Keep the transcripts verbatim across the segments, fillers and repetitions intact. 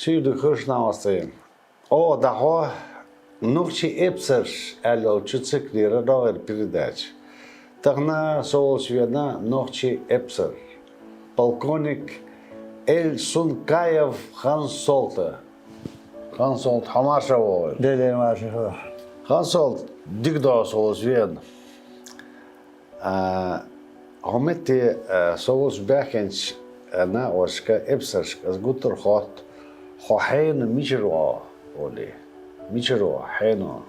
Сийрдиг хуьлда шун, вац. Оха дӀахьо «Нохчийн эпсараш» аьлла йолчу циклера догӀера передача. Тахана со волчу веана нохчийн эпсар, полковник Эльсункаев Хансолта. Хансолта, хьо марша вогӀийла. Делера марша вогӀийла. Хансолта, дика догӀу со волчу веана. А, хӀокху метте, а, со волчу баьхкинчу, а, накъосташка, эпсаршка аса гуттар а хотту, хьо хьенан мичара ву олий? Мичара ву хьенан?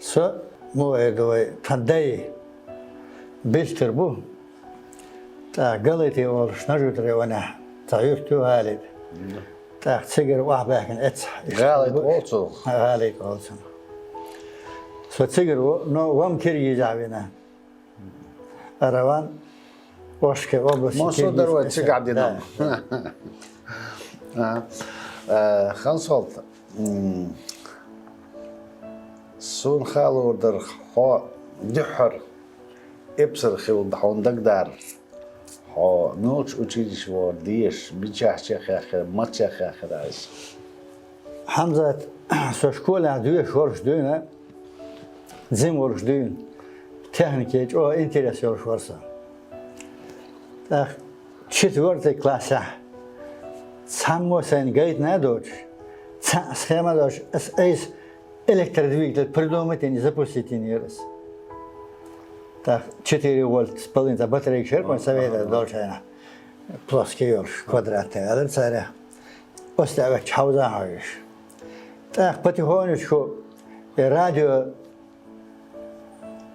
Со, муха эр ду вай, тхан дай Бистра бу, тӀаккха Галати олуш Нажи-Юьртара ванехь, цхьа юрт ю ГӀалин тӀе. ТӀаккха цигара охьабаьхкина эццахь. ГӀалин тӀе олу цунах? ГӀалин тӀе олу цунах. Со цигара ву, но ван Киргизехь вина. Араван Ошкин области. Массо а дара вай цигахь дина. Да. А, а, Хансолта, м, суна хаа луур дара, хьо дуьххьара эпсар хилла хьуна дагадара. Хьо муьлхачу училище вара дезаш, мичахь чекхъяьккхира, маца чекхъяьккхира аса? Хьамзат, со школехь доьшуш волуш дуьйна, жима волуш дуьйна, техникехь чӀогӀа интерес йолуш вара со. ТӀаккха четвёртый классехь цхьаммо сайна гайтина а доцуш, цхьаъ схема а доцуш, ас айса электродвигатель придумать йина, запустить йинера ас. ТӀаккха четыре вольт с половиной, цхьа батарейкаш яра, вайн совета долчу хенахь, плоский йолуш, квадратный, аьллера цара. Оцу тӀе а ваьлча хьовза а хьовзуш. ТӀаккха потихонечку и радио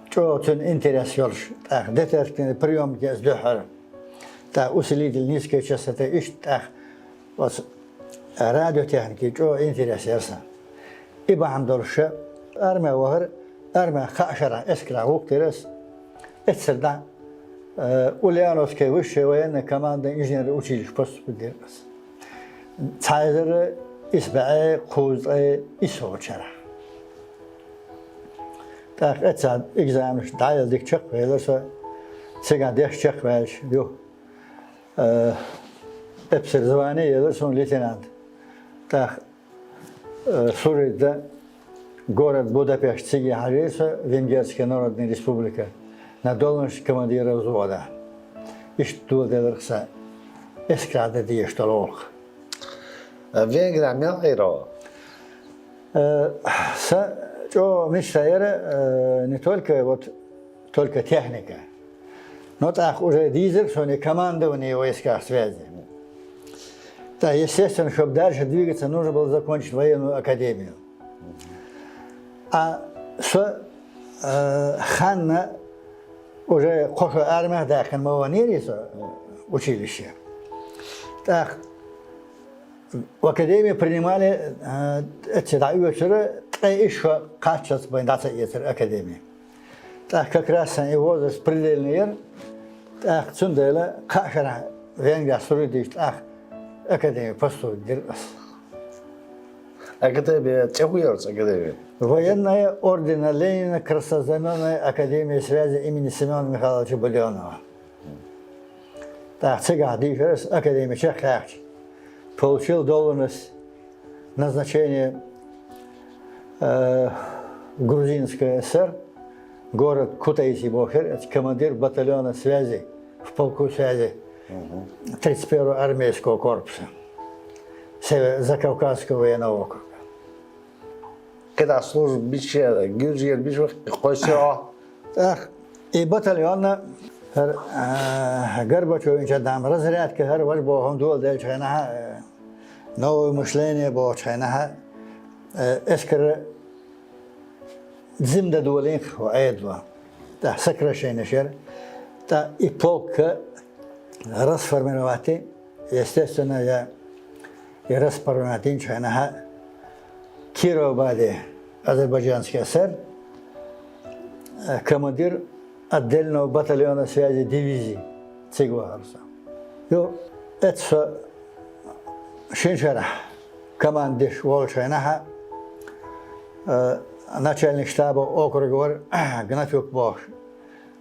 чӀогӀа цуьнан интерес йолуш, тӀаккха детективный приёмник ас дуьххьара. ТӀаккха усилитель низкой частоты, иштта тӀаккха оцу радиотехникин чӀогӀа интерес яра сан. И бахьана долуш ша армехь вахара, армехь кхаа шарахь эскарехь гӀуллакх дира ас. Эццара дӀа, э, Ульяновское высшее военное командное инженерное училище поступить дира ас. Цхьа эзар исс бӀе кхузткъе исс волчу шарахь. ТӀаккха эццахь экзаменаш дӀаяла дика чекхвелира со, цигахь деш чекхваьлча, юха, э, эпсар звание елира суна, лейтенант. ТӀаккха, э, служить дан город Будапешт цига хьажийра со, Венгерская Народная Республика, на должность командира взвода. Иштта доладелира сан эскарехь дан дезаш долу гӀуллакх. Э, Венгрехь мел Ӏийра хьо? Э, сан чӀогӀа мечта яра, э, не только вот, только техника. Но тӀаккха уже дийзира суна и командование войсках связи. Да, естественно, чтоб дальше двигаться, нужно было закончить военную академию. А со, э, ханна уже кхо шо армехь даьккхина ма ванийра со, э, училище. ТӀаккха в академию принимали, э, эццахь дӀаоьцура, ткъе исс шо кхаччалц бен дӀа ца эцура академия. ТӀаккха как раз сан и возраст предельный яра, тӀаккха цундела кхаа шарахь Венгрехь служить дича тӀаккха академия поступить дира ас. Академия, цӀе хӀун яра оцу академин? Военная ордена Ленина краснознаменная академия связи имени Семёна Михайловича Будённого. ТӀаккха цигахь дийшира ас академи чекхъяьхча. Получил должность, назначение, э, Грузинская ССР, город Кутаиси бохура, командир батальона связи в полку связи тридцать первого армейского корпуса Север-, Закавказского военного округа. КхидӀа служба бича, гуьржера бича кхойсира хьо? ТӀаккха и батальонна хӀара, а, Горбачёвича дам разрядка хӀара важа бохам доладелча хенахьа, э, новое мышление бохучу хенахьа, э, эскар жимма дан долийна хӀу Ӏедало. ТӀаккха сокращение яра. ТӀаккха и полкка расформировать, естественно, я и расформировать динчу хенахьа Кирово-Баде, Азербайджанский ССР, Командир отдельного батальона связи дивизии, цига вахар со. Йо, эццахь со шина шарахь командеш волчу хенахь, э, начальник штаба округа вара Гнатюк бохуш,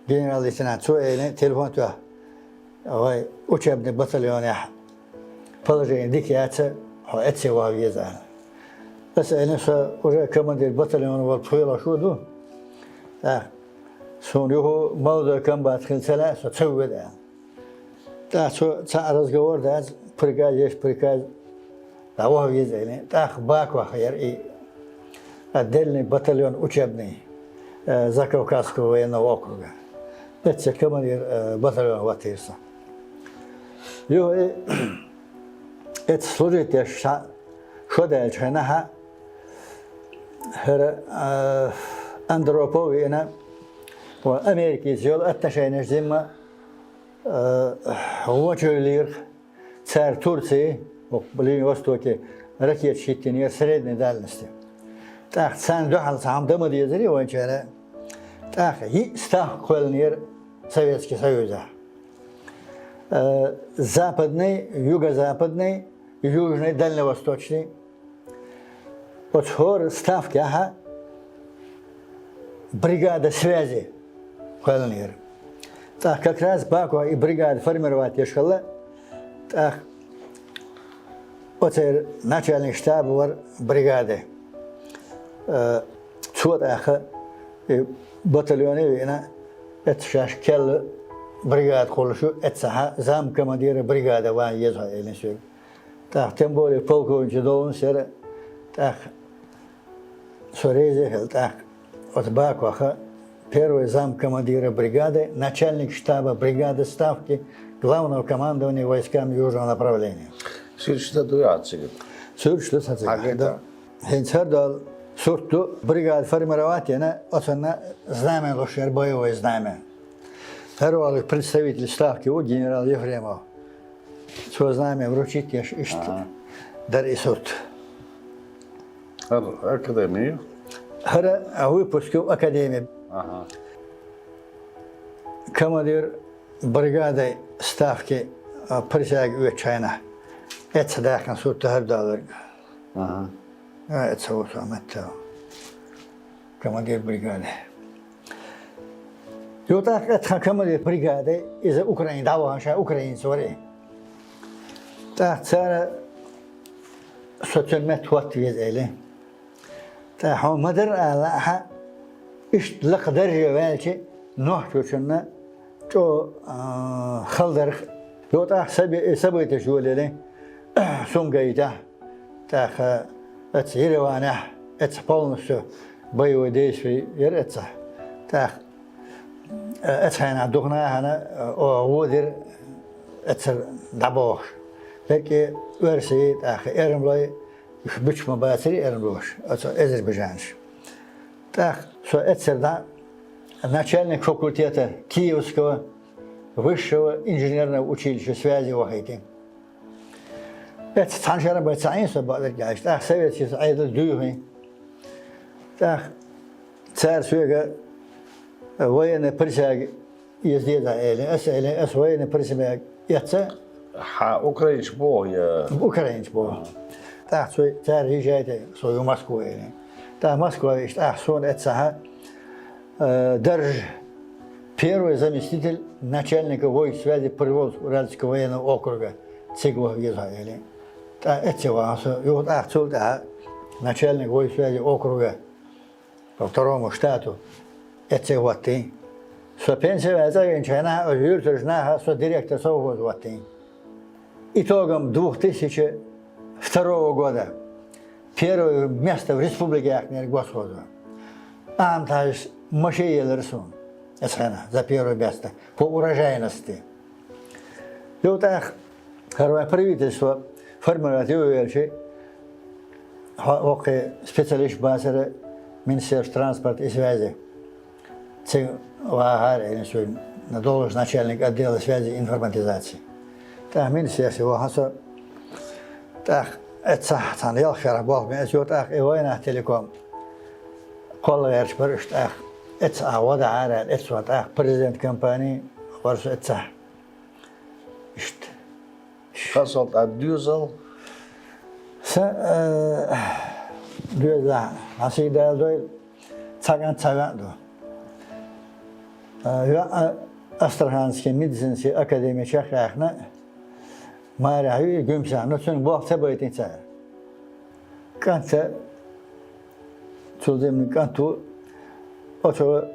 генерал-лейтенант. Цо элира телефон тоьхна: «Вай учебный батальонехь положение дика яц, хьо эццахь ваха веза», — аьлла. Аса элира: «Со уже командир батальона волчу хьоьлуш ву ду». ТӀаккха: «Суна юха молодой комбат хила ца лаьа, со ца воьду», — аьлла. ТӀаккха цо цхьаъ разговор дац, приказ еш, приказ, дӀаваха веза элира. ТӀаккха Бакох яра и отдельный батальон учебный, э, Закавказского военного округа. Эццахь командир, э, батальона хӀоттийра со. Юха и эццахь служить деш шо даьллачу хенахь, хӀара, э, Андропов веана, ва Америкица йолу отношенеш зимма, э, вочу лира. Цара Турци, оха Ближний Востоке ракеташ хӀиттийнера средней дальности. ТӀаккха царна дуьхьал цхьа хӀума дан ма дезара вайнчара. ТӀаккха йиъ ставка кхоьллинера Советский Союзехь. Э, западный, юго-западный, южный, дальневосточный. Оцу хӀора ставкехь бригада связи кхоьллинера. ТӀаккха как раз Бакох и бригада формировать еш хилла, тӀаккха оцеран начальник штаба вара бригады. Э, цо тӀаккха и батальоне а веана, эццахь шаьш кхоьлла бригада кхуллуш ю, эццахь замкомандира бригады ван еза хьо, элира соьга. ТӀаккха тем более полковничий должность яра, тӀаккха со реза а хилла, тӀаккха оцу Бакоха первый замкомандира бригады, начальник штаба бригады ставки Главного командования войсками Южного направления. Суьрташ дан дуй хьан цига? Суьрташ ду сан цига. Хьан гайта? ХӀинца хӀара долу сурт ду, бригада формировать йина, оцунна знамя луш яра, боевое знамя. ХӀара волу представитель ставки ву генерал Ефремов. Цо знамя вручить еш иштта дара и сурт. ХӀара академи? ХӀара выпуск ю академи. Командир бригады ставки, а, присяга оьцучу хенахь эццахь даьккхина сурт ду хӀара долу. А, эццахь ву со метта. Командир бригады. Ю, тӀаккха тхан командир бригады, иза Украине дӀавахана, ша украинец вара и. ТӀаккха цара со цуьнан метта хӀотта веза элира. ТӀаккха хьуна ма-дарра ала лаахь, иштта лакха дарже ваьлча, нохчочунна чӀогӀа, а, хала дара. Ю, тӀаккха событеш йолаелира Сумгаитехь. ТӀаккха эццахь Ереванехь, эццахь полностью боевой действие яра эццахь. ТӀаккха, э, эццахь хьенехь дукха нахана, э, оха вон дира эццара дӀабохуш. Дерриге оьрсий, тӀаккха эрмалой, уьш буьтуш ма бацара эрмалоша, оцу азербайджанаш. ТӀаккха со эццара дӀа начальник факультета Киевского высшего инженерного училища связи вахийтира. Эццахь цхьана шарахь бен ца Ӏийна со, бакъдерг аьлча, тӀаккха советский Ӏедал дуьйхина. ТӀаккха цара соьга военный присяга эца деза элира. Аса элира, аса военный присяга эцна. Хьан украинчу боху я? Украинчу боху. ТӀаккха цо, цара езжайте, со ю Москва элира. ТӀаккха Москва веача, тӀаккха суна эццахь, э, дарж первый заместитель начальника войск связи Приволжско-Уральского военного округа, цига ваха веза хьо элира. ТӀаккха эццахь вахана со, юха тӀаккха цул тӀаьхьа начальник войск связи округа по второму штату эццахь хӀоттийна. Со пенсия ваьлла цӀа веанчу хенахь, оцу юьртарчу наха со директор совхоза хӀоттийна. Итогом двух тысячи второго года первое место в республике яьккхинера госхозо. Ахьмад-Хьаьжас машен елира суна эцу хенахь за первое место по урожайности. Ю, тӀаккха хӀара вайн правительство формировать йо велча, хьо-, хӀокху специалист бацара Министерство транспорта и связи. Цига вахара элира суна, на должность начальник отдела связи и информатизации. ТӀаккха министерстве вахана со, тӀаккха эццахь цхьана ялх шарахь болх бина, эццахь ю, тӀаккха и Вайнах-Телеком кхолла гӀерташ бара уьш тӀаккха. Эццахь гӀо дахьара, эццахь тӀаккха президент компании вара со эццахь. Иштта. Хасал тӀа доьзал. Сан, э, доьзал, хьан сий Дала дойла, цхьа кӀант, цхьа ваьӀ ду. Э, йоӀ Астраханский медицинский академия чекхъяьхна, марехь ю и Гуьмсехь, но цуьнан болх ца байтина цара. КӀанта, цул диманиг кӀант ву, оцу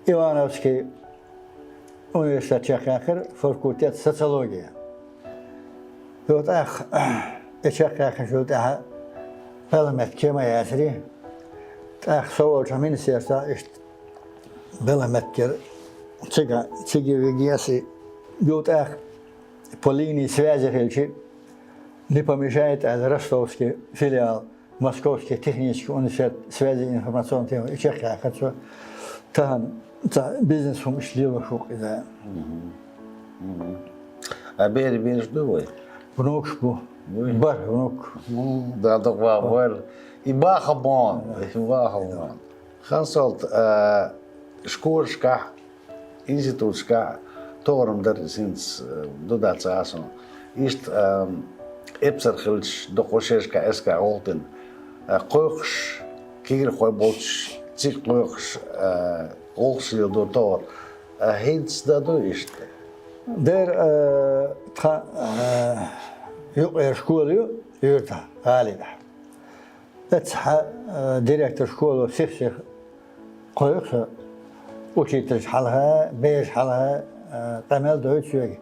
Ивановский университет чекхъяьккхира, факультет социология. Юха тӀаккха, и чекхъяьккхинчул тӀаьхьа белхан меттиг ма яцара. ТӀаккха со волчохь министерствехь иштта белхан меттиг яра, цига, цига вигеси, юха тӀаккха по линии связи хилчи, не помешает аьлла, ростовский филиал, Московский технический университет связи и информационных технологий, и чекхъяьккхира цо. Тахана цхьа бизнес хӀума иштта лелош ву-кх иза. Мгм. Мгм. А бер-, бераш ду вай? Внукаш бу. Буй? Бар внук. Ну, да, да, ва-, вар. И бахабон, и бахабон. Хансолт, а, школашкахь, институташкахь тохарам дар хӀинца, э, ду дац а суна. Иштта, эм, эпсар хилча, дукха шерашкахь эскахь гӀуллакх дина, э, кхойкхуш, кегирхой болчу цига кхойкхуш, э, гӀуллакхаш леладо тохара. Э, хӀинца дан ду иштта? Дера, э, тхан, э, юккъера школа ю, юьртахь, гӀалина. Эццахь, э, директор школо сих-сиха кхойкху со, учительш хьалха, бераш хьалха, э, къамел дойду соьга.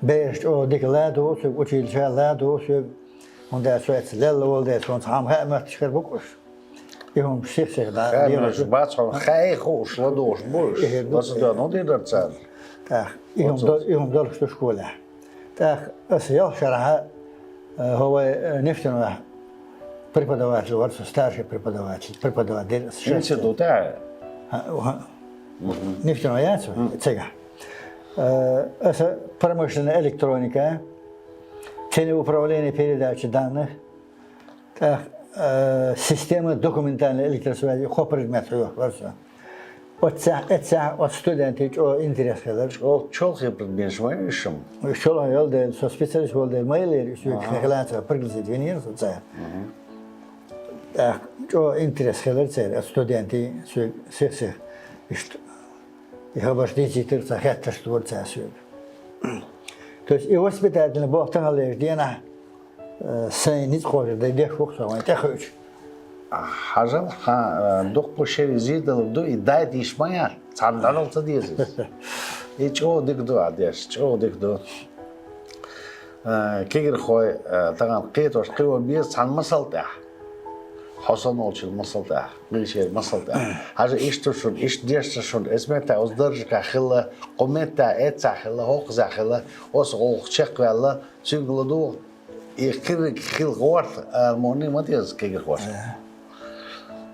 Бераш чӀогӀа дика ладугӀу соьга, учительша ладугӀу соьга. ХӀунда аьлча со эццахь лелла волу дела, суна цхьа хӀума хаа моьттуш хир бу-кх уьш. И хӀума сих-сиха дӀа-, Хаа дийр моьттуш ду. Бац хьуна, хаа хууш, ладугӀуш бу уьш. И хир ду. Ласа доьгӀна хӀун дийр дара царна? ТӀаккха и хӀума до-, и хӀума долуш ду школехь. ТӀаккха аса ялх шарахь, э, хӀо вай, э, нефтяной преподаватель вара со, старший преподаватель, преподаватель дира аса шесть лет. Институт, а? Ха, ха. Мгм. Нефтяной яц вай? Мгм. Цигахь. Э, аса промышленная электроника, ценоуправление передачи данных, тӀаккха, э, система документальной электросвязи, кхо предмет хьоьхура со. Оццехь, эццехь оцу студентийн чӀогӀа интерес хилира. ЧӀогӀа чолхе предметаш ма ю уьш-м? Уьш чолхе йолу дела, со специалист волу дела, ма йиллера уьш соьга, ага, хиланца пригласить винера со цара. Мгм. ТӀаккха чӀогӀа интерес хилира церан, оцу студентийн соьга сих-сиха иштта и хабарш дийцийтира, цхьа хеттарш дора цара соьга. То есть и воспитательный болх таханлерчу денахь, э, сайн ницкъ кхочур дай деш ву-кх со вайн тӀекхуьучу. Хьажал, хьан, э, дуккха шерийн зийдалар ду, и дайта йиш ма яц, цхьанна дӀадала ца деза иза. И чӀогӀа дика ду ахь деш, чӀогӀа дика ду. Э, кегирхой, э, тахана кхетош кхио беза цхьана масал тӀехь. Хьо санна волчун масал тӀехь, кхечеран масал тӀехь. Хьажа, иштта шуна, иштта дешна шуна, эс меттехь оцу даржашкахь хилла, кху меттехь эццахь хилла, хӀокхузахь хилла, оцу гӀуллакх чекхваьлла, цуьнга ладугӀу, и кхириг хила гӀорта ала муьлхха ма деза кегирхошна.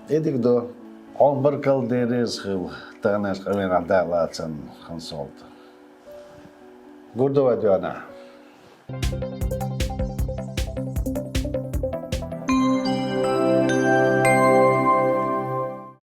Э. И дика ду. Хьуна баркалла, Дела реза хуьлда, таханлерчу къамелехь дакъа лацарна, Хансолта. Гур ду вай доьгӀна.